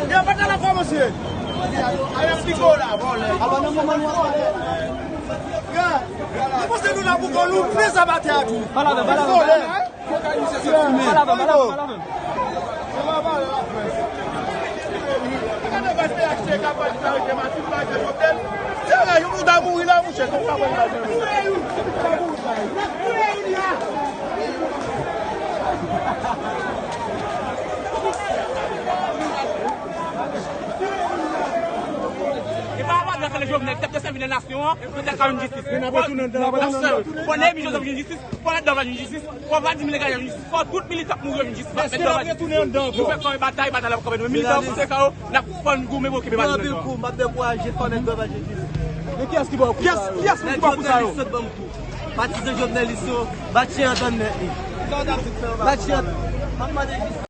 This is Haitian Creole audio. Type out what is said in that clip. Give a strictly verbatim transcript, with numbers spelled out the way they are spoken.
Gen pa ta la kòmanse. Aya piko la, vòlè. Alò, nan moman nou ap pale. Gad, nou panse nou la pou kò nou, plis abatè a tou. Pale avè m, pale avè m, pale avè m. Pale avè m, pale avè m, pale avè m. Se pa pale laprès. Gade baz P H T k ap pale sa, Martine Baze Jovenel. Se rèj ou ta mouri la, mouche, se pa pale laprès. E pa avan nan kale Jovenel, t ap desèvi nan nasyon an, nou te ka jwenn jistis. Fò Neymi Joseph jwenn jistis, fò Ladan va jwenn jistis, fò Vladimir Legaye jwenn jistis, fò tout militan k mouri yo jwenn jistis. Mèt Dòval jwenn jistis. Nou fè kanpe batay, batay la pou kanpe nou. Militan pou se ka yo, n ap fò n goumen pou kenbe batay la. Anpil kou, m ap dekwa aje fò Mèt Dòval jwenn jistis. Men kiyès ki ba w kou sa yo? Kiyès, kiyès ki ba w kou sa yo? Patizan Jovenel yo, Batjen antann nèt li. Batjen antann, m ap mande jistis.